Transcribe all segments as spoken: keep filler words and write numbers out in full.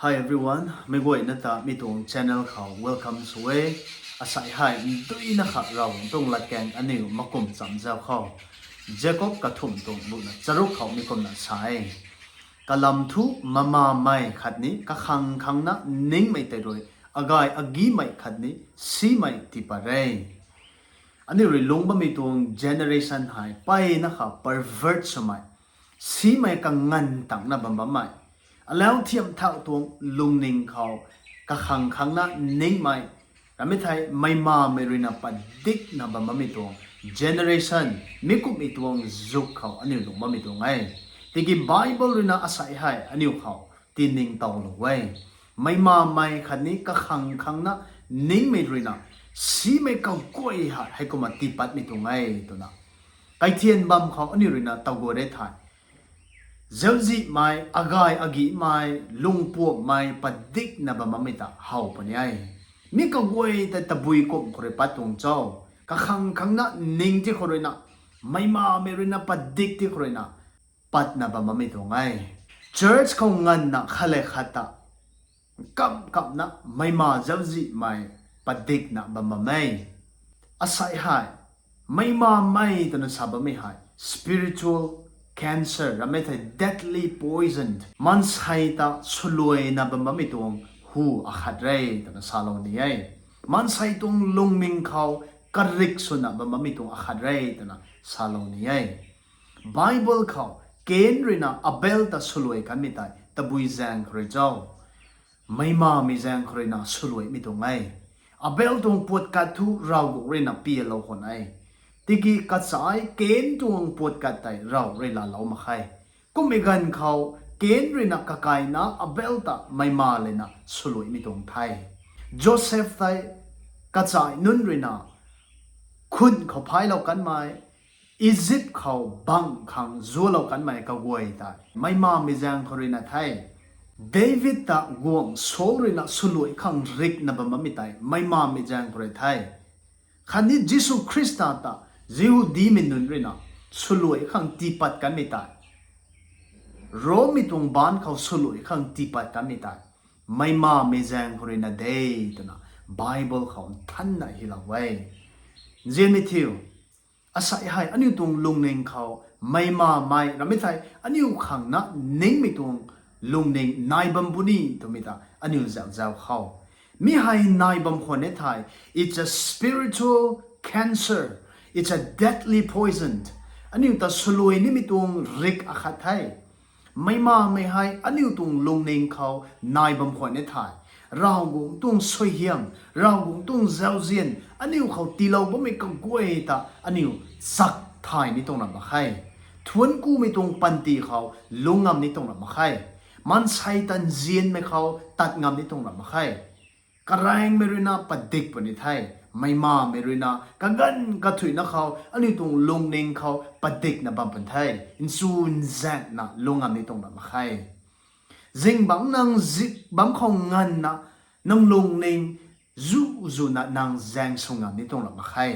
Hi everyone, meic guayna ta mi tuang channel khou welcome sw e. Asei hei nduina khat Ravguangc tuang latkaeng aniu makum chamzau khou Jakob kathumh tuang buna charuk khou mi kumna sa e: Kalam thu, maimamei khatni kakhang khangna ningmei tei rui agay agimei khatni simei tii pat e. Aniu rui lungc bammei tuang generation hei mpeyna kha pervert swmei, simei kanganv tangna bam bammei, alau thiam thau tuang lungning khou kakhang khangna ningmei, ramei thei maimamei ruina padikna bam bammei tuang generation, mi kumhmei tuang zuk khou aniu lungc bammei tuang e. Tiki Bible ruina asei hei aniu khou tiningtowlou e. Maimamei khatni kakhang khangna ningmei ruina simei kaguay hei heikumna tii patmei tuang e twna kaithian bam khou aniu ruina taguay re thei, zauczihmei, agay agimei, lungpuamhmei padikna bam bammei ta how puni e. Mi kaguay tei tabui kum khou rui pat tuang cho? Kakhang khangna ning ti khou ruina, maimamei ruina padik ti khou ruina patna bam bammei tuang e. Church khou nganvna khat le khat ta kamv kamvna maima zauczihmei padikna bam bam e. Asei hei maimamei twna sa bammei hei spiritual cancer, ramei thei deadly poison, maansei ta swluaina bam bammei tuang hu akhat re twna salou ni e. Maansei tuang lungning khou karik swna bam bammei tuang akhat re twna salou ni e. Bible khou Kain ruina Abel ta swluai kanmei tei tabui zaeng khou rui cho? Maimamei zaeng khou ruina swluaimei tuang e. Abel tuang puat kat thu Ravguangc ruina pialou khwan e. Tiki kachai Kain tuang puat kat tei Rav rui laalou mak khe. Kummei ganv khou Kain ruina kakaina Abel ta maima lena swluaimei tuang the. Joseph tei kachai nunc ruina khun khou phailou kanmei, Egypt khou bang khang zuaclou kanmei kaguay tei maimamei zaeng khou ruina the. David ta guangc Saul ruina swluai khang rikna bam bammei tei maimamei zaeng khou rui the. Khatni Jisu Khrista ta Jihudimei nunc ruina swluai khang tii pat kanmei tei, Rommei tuang baanc khou swluai khang tii pat kanmei tei maimamei zaeng khou ruina de twna Bible khou nthanna hylou e. Nzianmei thiu, asei hei aniu tuang lungning khou maimamei, ramei thei aniu khangna ningmei tuang lungning nai bam puni twmei ta aniu zauczau khou, mi hei nai bam khwan e thei, it's a spiritual cancer, it's a deadly poison. Aniu ta swluai nimei tuang rik akhat the. Maimamei hei aniu tuang lungning khou nai bam khwan e thei, Ravguangc tuang suaihiam, Ravguangc tuang zauzian aniu khou tiilou bammei kaguay ta aniu chak thay ni tuang ram mak khe. Thuanckumei tuang panty khou lungc ngam ni tuang ram mak khe. Maansei ta nzianmei khou tat ngam ni tuang ram mak khe. Karaengmei ruina padik puni the, maimamei ruina kaganv kathuicna khou aniu tuang lungning khou padikna bam pun the, nchu nzaengna lungc ngam ni tuang ram mak khe. Zingbangc nang zik bam khou nganvna nang lungning zu zuna nang zaeng sw ngam ni tuang ram mak khe.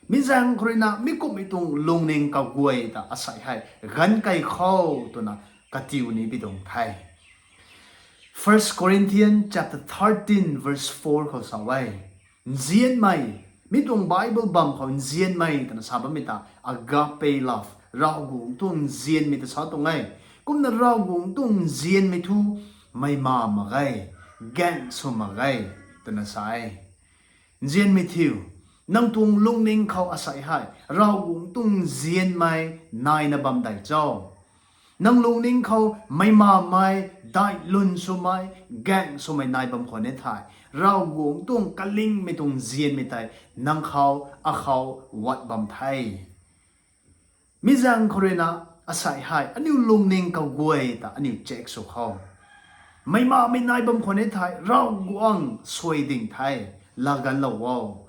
Mi zaeng khou ruina mi kumhmei tuang lungning kaguay ta asei hei ganv kei khou twna katiu ni pi tuang the. First Corinthians chapter thirteen verse four khou sa e, nzianmei, mi tuang Bible bam khou nzianmei twna sa bammei ta agape love, Ravguangc tuang nzianmei ta sa tuang e. Kumna Ravguangc tuang nzianmei thu maima mak ge, gaeng sw mak ge twna sa e. Nzianmei thiu, nang tuang lungning khou asei hei Ravguangc tuang nzianmei naina bam dei cho? Nang lungning khou maimamei, daihlun swmei, gaeng swmei nai bam khwan e thei, Ravguangc tuang kalingmei tuang nzianmei tei nang khou, akhou wat bam the. Mi zaeng khou ruina asei hei aniu lungning kaguay ta aniu check sw khou, maimamei nai bam khwan e thei Ravguangc suai ding the, laaganlou o.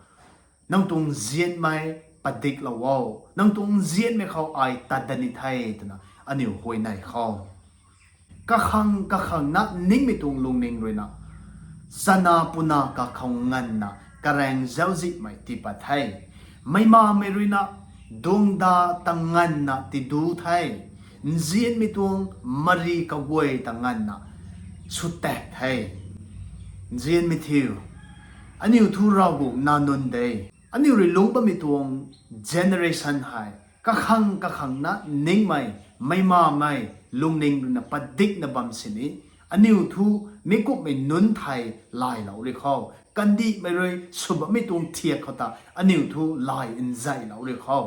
Nang tuang nzianmei padiklou o. Nang tuang nzianmei khou ai tat dat ni the twna aniu huayney khou, kakhang kakhangna ningmei tuang lungning ruina chana puna kakhou nganvna karaeng zauczihmei tii pat the. Maimamei ruina duangda ta nganvna tiidu the. Nzianmei tuang mari kaguay ta nganvna sw tak the. Nzianmei thiu, aniu thu Ravguangc nac nunc de. Aniu rui lungc bammei tuang generation hei kakhang kakhang na ningmei, meicmamei lungning ruina padikna bam sini, aniu thu mi kumhmei nunc thei laylou ri khou, kandihmei rui sw bammei tuang thiak khou ta aniu thu lay nzeylou ri khou,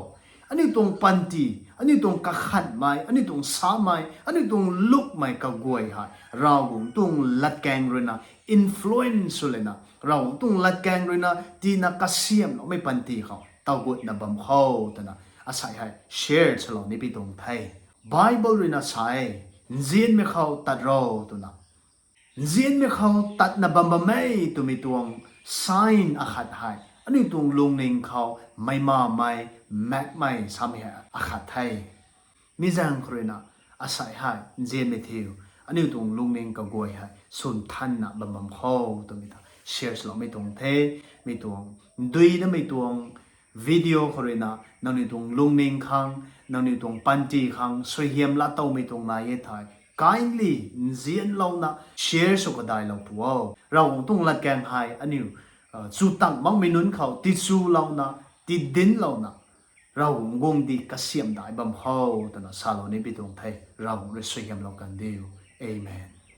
aniu tuang panty, aniu tuang kakhanhmei, aniu tuang samei, aniu tuang lukmei kaguay hei Ravguangc tuang latkaeng ruina influence sw lana, Ravguangc tuang latkaeng ruina tina kasiamhloumei panty khou tagutna bam kho twna asei hei share swlou nipui tuang the. Bible ruina sa e, nzianmei khou tat ro twna. Nzianmei khou tatna bam bam e twmei tuang sign akhat hei aniu tuang lungning khou meicmamei, maekmei samei hei akhat the. Mi zaeng khou ruina asei hei nzianmei thiu, aniu tuang lungning kaguay hei swn thanna bam bam kho twmei ta share swloumei tuang the. Mi tuang duinamei tuang video khou ruina nangniw tuang lungning khang, nangniw tuang panty khang suaihiam laa towmei tuang nai e thei, kindly nzianlouna share sw kadailou pu o. Ravguangc tuang latkaeng hei aniu chu tang makmei nunc khou tichulouna, tidinlouna, Ravguangc guangcdic kasiamh dai bam kho twna salou nipui tuang the. Ravguangc rui suaihiamlou kan diu. Amen.